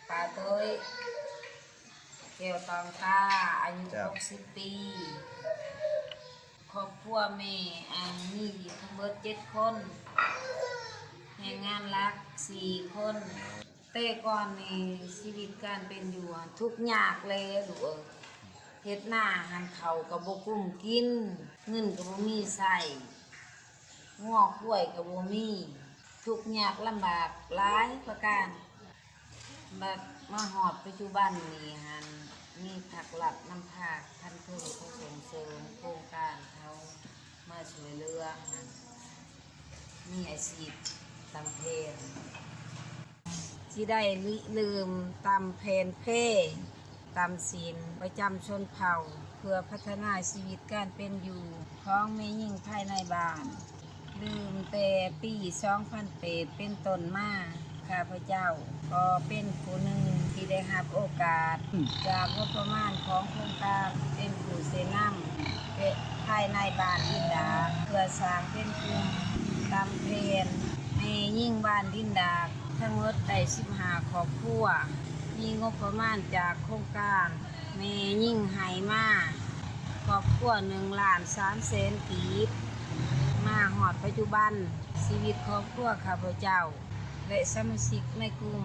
ປ້າໂຕ້ຍ ແກ້ວຕອງຕາ ອາຍຸ ເຈົ້າ ຫົກສິບປີ. ຄອບຄົວແມ່ ອັນ ມີທັງເບິດເຈັດຄົນ, ແຮງງານຫຼັກສີ່ຄົນ. ແຕ່ກ່ອນນີ້ຊີວິດການເປັນຢູ່ຫັ້ນທຸກຍາກແຫຼະລູກເອີຍ. ເຮັດນາຫັ້ນເຂົ້າກໍບໍ່ກຸ້ມກິນ, ເງິນກໍບໍ່ມີໃຊ້, ງົວຄວາຍກໍບໍ່ມີ, ທຸກຍາກລຳບາກຫຼາຍປະການ. ບັດມາຮອດປັດຈຸບັນນີ້ຫັ້ນ ມີພາກລັດນຳພາກພັນເທິງເຂົາສົ່ງເສີມໂຄງການເຂົາມາຊ່ວຍເຫຼືອຫັ້ນ ມີອາຊີບຕຳແຜ່ນ ຊິໄດ້ລິເລີ່ມຕຳແຜ່ນແພ ຕຳສິນປະຈຳຊົນເຜົ່າ ເພື່ອພັດທະນາຊີວິດການເປັນຢູ່ຂອງແມ່ຍິງພາຍໃນບ້ານ. ເລີ່ມແຕ່ປີສອງພັນແປດເປັນຕົ້ນມາ ຂ້າພະເຈົ້າກໍເປັນຜູ້ໜຶ່ງທີ່ໄດ້ຮັບໂອກາດຈາກງົບປະມານຂອງໂຄງການ ເປັນຜູ້ຊີ້ນຳ ພາຍໃນບ້ານດິນດາກ ເພື່ອສ້າງເປັນກຸ່ມຕຳແຜ່ນ. ແມ່ຍິງບ້ານດິນດາກທັງໝົດໄດ້ສິບຫ້າຄອບຄົວ, ມີງົບປະມານຈາກໂຄງການ ແມ່ຍິງໃຫ້ມາຄອບຄົວໜຶ່ງລ້ານສາມແສນກີບ. ມາຮອດປັດຈຸບັນ, ຊີວິດຄອບຄົວຂ້າພະເຈົ້າ ແລະ ສະມາຊິກໃນກຸ່ມ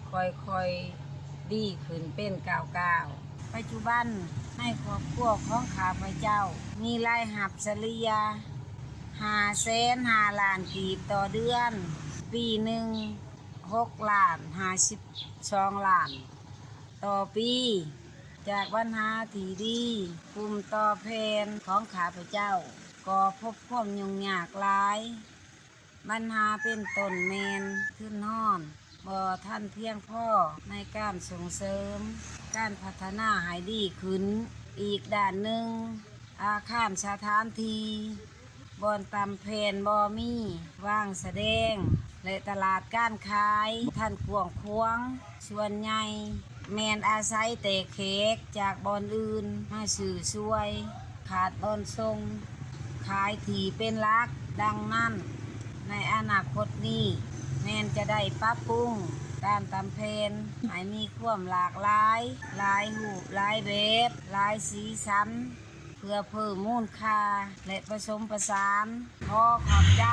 ຄ່ອຍໆດີຂຶ້ນເປັນກ້າວໆ. ປັດຈຸບັນໃນຄອບຄົວຂອງຂ້າພະເຈົ້າມີລາຍຮັບສະເລ່ຍຫ້າແສນຫ້າລ້ານກີບຕໍ່ເດືອນ, ປີໜຶ່ງຫົກລ້ານຫ້າສິບສອງລ້ານຕໍ່ປີ. ຈາກບັນຫາທີ່ດີ, ກຸ່ມຕອບແທນຂອງຂ້າພະເຈົ້າກໍພົບຄວາມຫຍຸ້ງຍາກຫຼາຍ. ບັນຫາເປັນຕົ້ນແມ່ນທຶນຮອນບໍ່ທັນພຽງພໍໃນການສົ່ງເສີມການພັດທະນາໃຫ້ດີຂຶ້ນ. ອີກດ້ານໜຶ່ງ, ອາຄານສະຖານທີ່ບ່ອນຕຳແຜ່ນບໍ່ມີວາງສະແດງ ແລະ ຕະຫຼາດການຂາຍບໍ່ທັນກວ້າງຂວາງ. ສ່ວນໃຫຍ່ແມ່ນອາໄສແຕ່ແຂກຈາກບ່ອນອື່ນມາຊື້ຊ່ວຍ, ຂາດບ່ອນສົ່ງຂາຍທີ່ເປັນຫຼັກ. ດັ່ງນັ້ນ, ໃນອະນາຄົດນີ້ແມ່ນຈະໄດ້ປັບປຸງການຕຳແຜ່ນໃຫ້ມີຄວາມຫຼາກຫຼາຍ, ຫຼາຍຮູບ, ຫຼາຍແບບ, ຫຼາຍສີສັນ, ເພື່ອເພີ່ມມູນຄ່າ ແລະ ປະສົມປະສານ. ຂໍຂອບໃຈ.